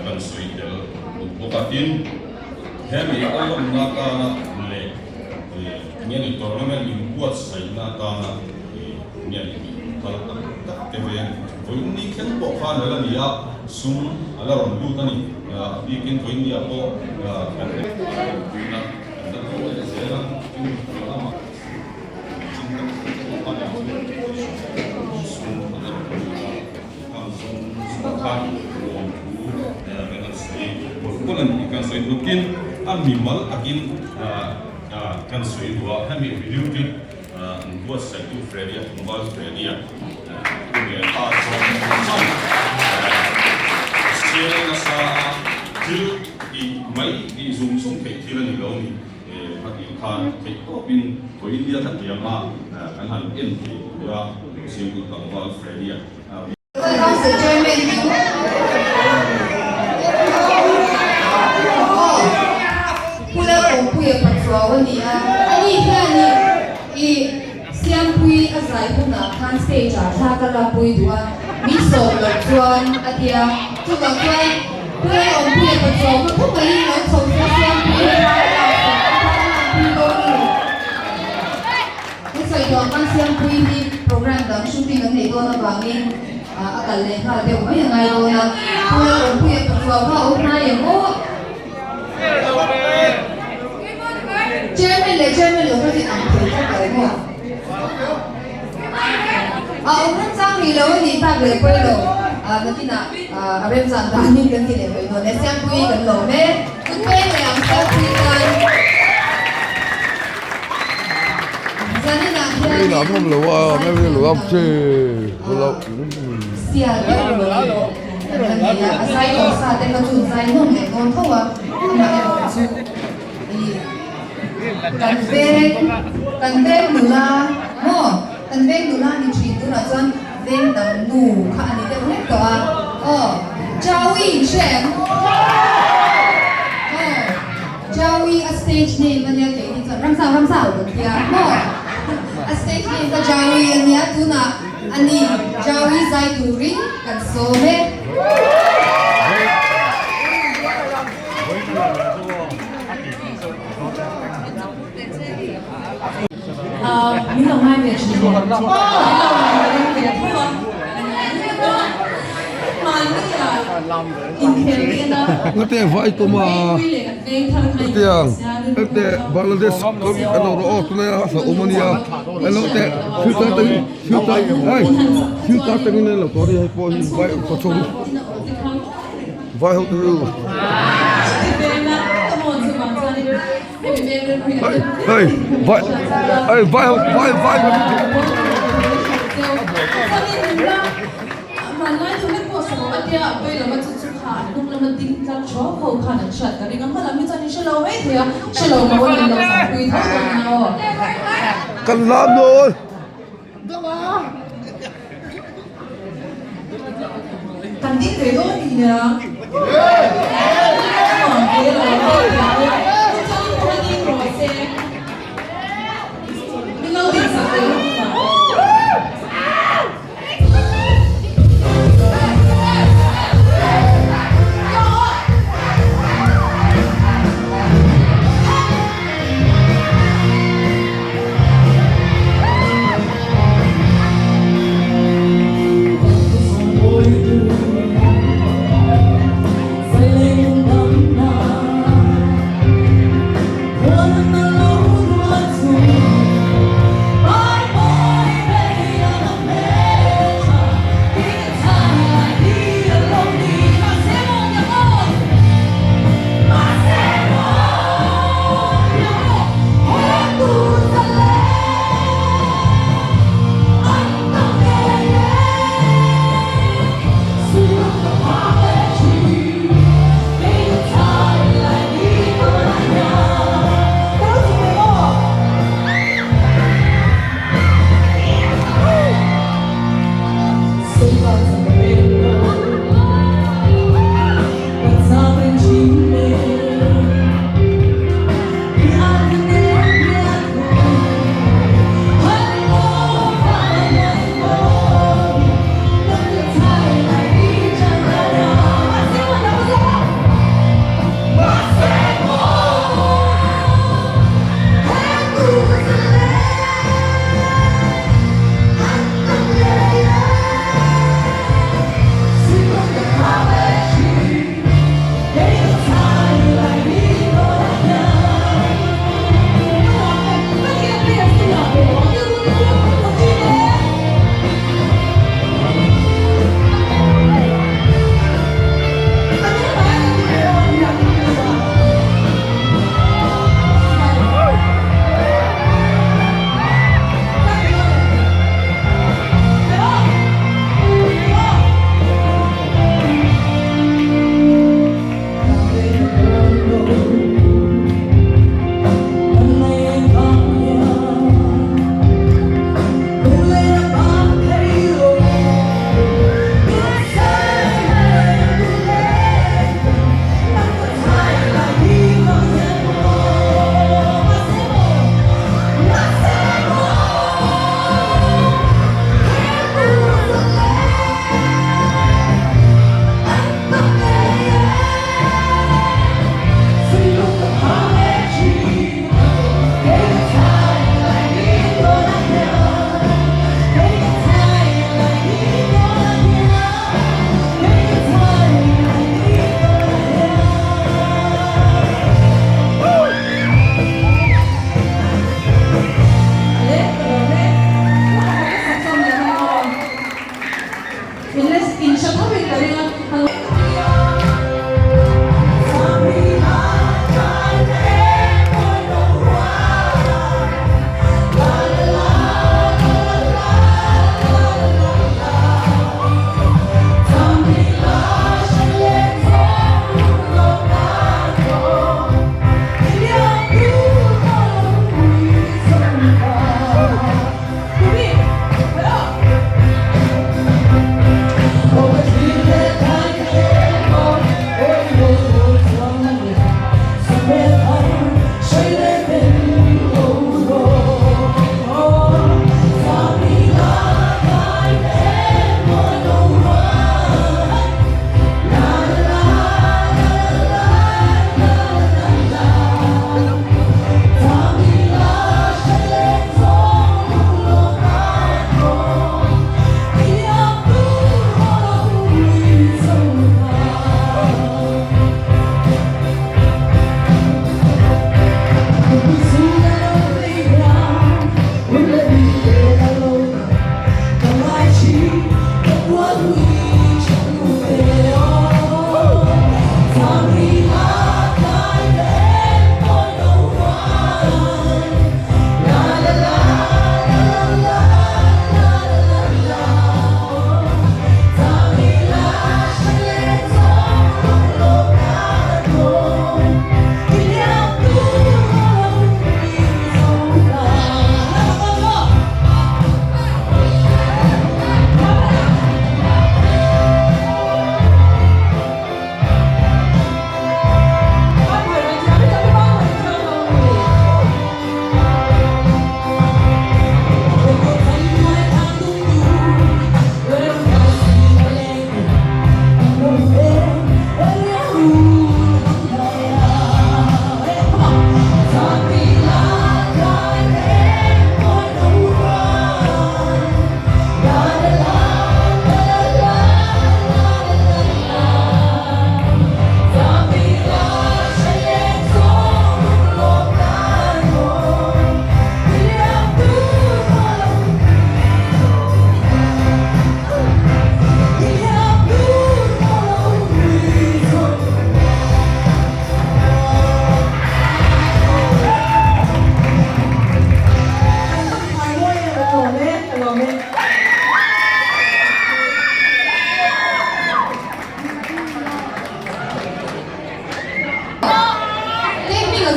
kan sawi tel duh bawk a. Tin, hemi a lawmna atana leh nge ni tournament inbuatsaihna atana nge ni tih kal tak tak te veng vawiin ni thleng pawh khan a la ni a, sum a la rawn lut a ni. A bikin vawiin ni ah pawh kan puina kan la tawh leh zel a, chumi lamah A mimal takin kan sawi duh a, hemi video hi an buatsaihtu Freddy-a, tlangval Freddy-a tu leh pa zawng zawng sial nasa a thil tih mai tih zung zung theih thil a ni lo ni. Hetiang khan theih tawpin Haw India kha tianga kan han en thei tura siamtu tlangval Freddy-a Council Chairman hi aw Pu Lalawmpuia Pachuau a ni a, ani hianin i Siampui a zai hunah khan stage ah thla ka lakpui duh a, min sawm loh chuan a tia. Chuvang chuan Pu Lalawmpuia Pachuau kha khaw maiin lo chho se Siampui hi thla a lak sak a, thla a lakpui dawn a ni. He sawi tawh ang khan Siampui hi program dang shooting an neih dawn avangin a kal leh nghal deuh mai a ngai dawn a. Pu Lalawmpuia Pachuau kha a awm hnai em aw? Chairman leh chairman lo kha chu ang thei tlat lo maw? A awm remchang rih lo a nih tak leh pawi lo nakinah a remchang danin kan ti leh mai dawn e. Siampuii kan lawm e. Kut peng leh ang Siampuii tan zaninah hianin Sial deuh lo kan la nei a, a zai tawh sa te kha chu zai nawm leh dawn tho a, amaherawh chu ih kan veng kan veng nula maw kan veng nula ni thin tunah chuan veng dang nu kha a ni deuh hlek tawh a, aw Chawi in hre em? Aw Chawi a stage name a nia keini chuan Ramsau Ramsau kan tia maw a stage name kha Chawi a nia tunah A ni, Jaui zai turin kan sawm e. Min lo ngai ve thin em? Min lo ngai ve tho a. Mahni ah inkhel nen a. Ngate vai tum a. Hetiang hete Bangladesh kan lo rawh aw tunai a hla awm ania elo te thil tar tangin thil tar hei thil tar tangin elo tawh ania hei pawh hi vai kawchhung vai ho te chu hei hei vai hei vai ho vai vai Hmanlai deuh hlek pawh saw a tia, a pawi lova chu chu kha an hnung lama ding tlang ṭhuau ho khan an hriat ka ring a, hmalam hi chuan in hre lo mai thei a, hre lo mo an lo zahpui tho dawn a aw. Kan lam dawn. Kan ding ve dawn ni nia. Nuam ve lo a tia, chuan in pawh a ding rawh se. Min lo ding sak ve lutuk a.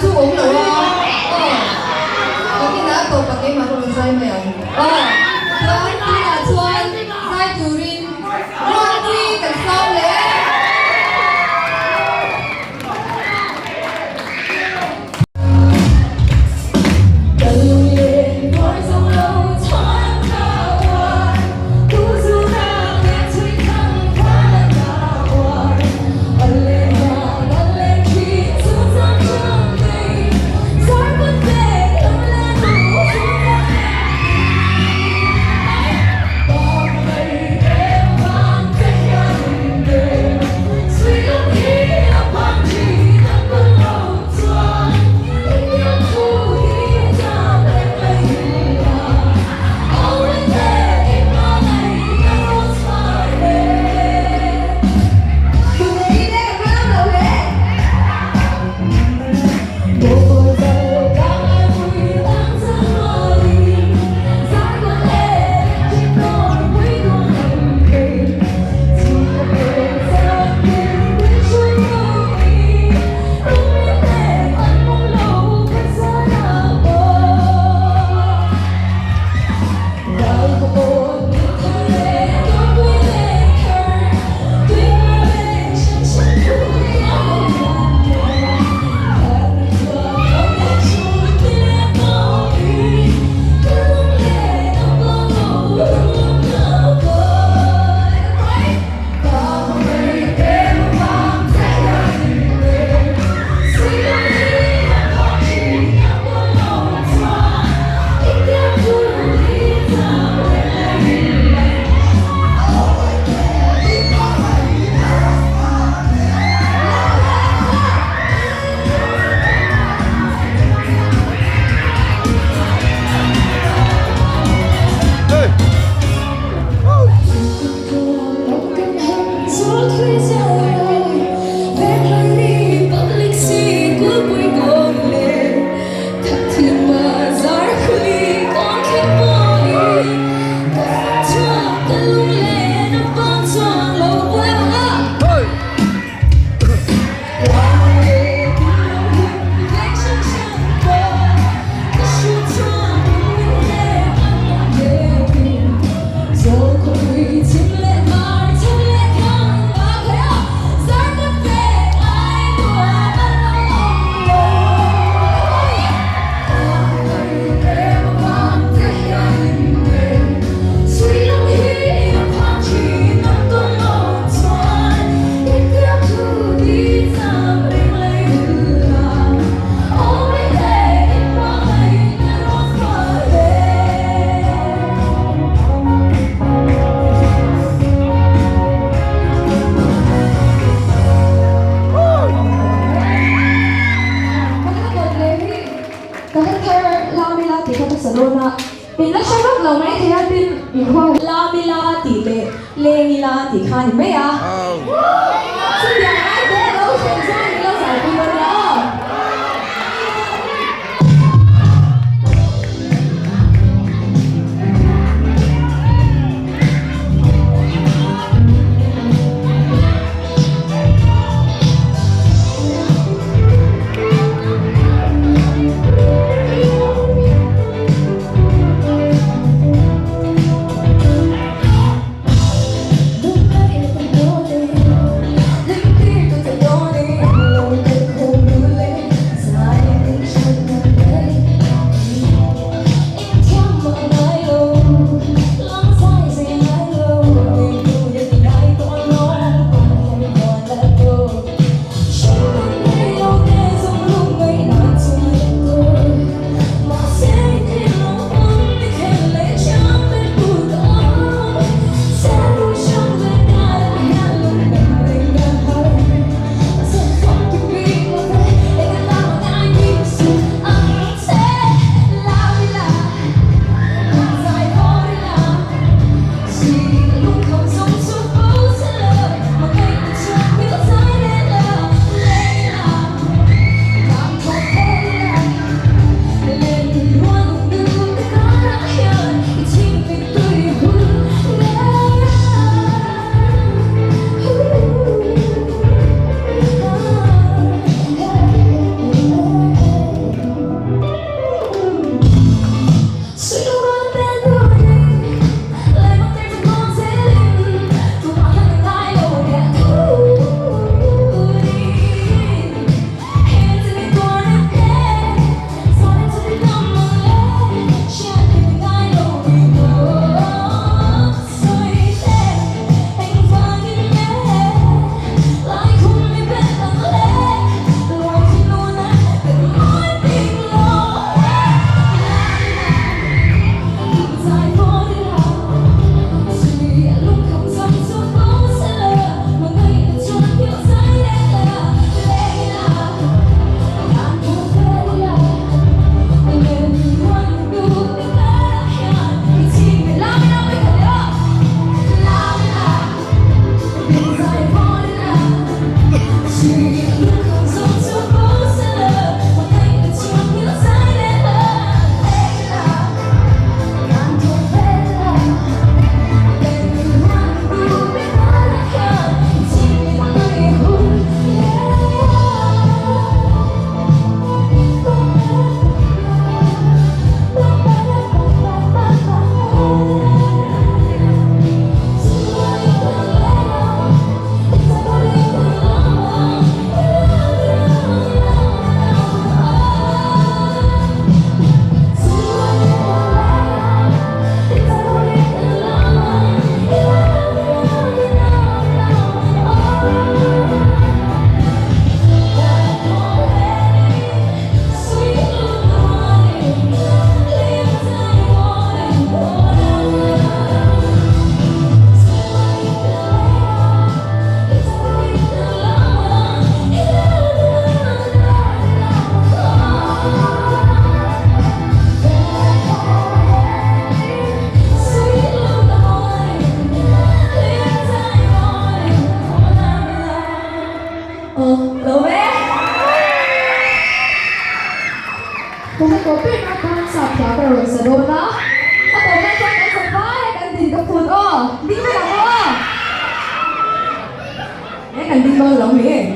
chu awm lo a. Aw. Nakinah a tawp a keimah ka rawn zai mai ang. Aw. Chuan tunah chuan zai turin Ruatpui kan sawm leh e. Tuna tawp ber na khan sap hla ka rawn sa dawn a, a tawp nan chuan kan sa vai a kan din ka phut aw, ding vek ang aw. E kan ding dawn lo mi.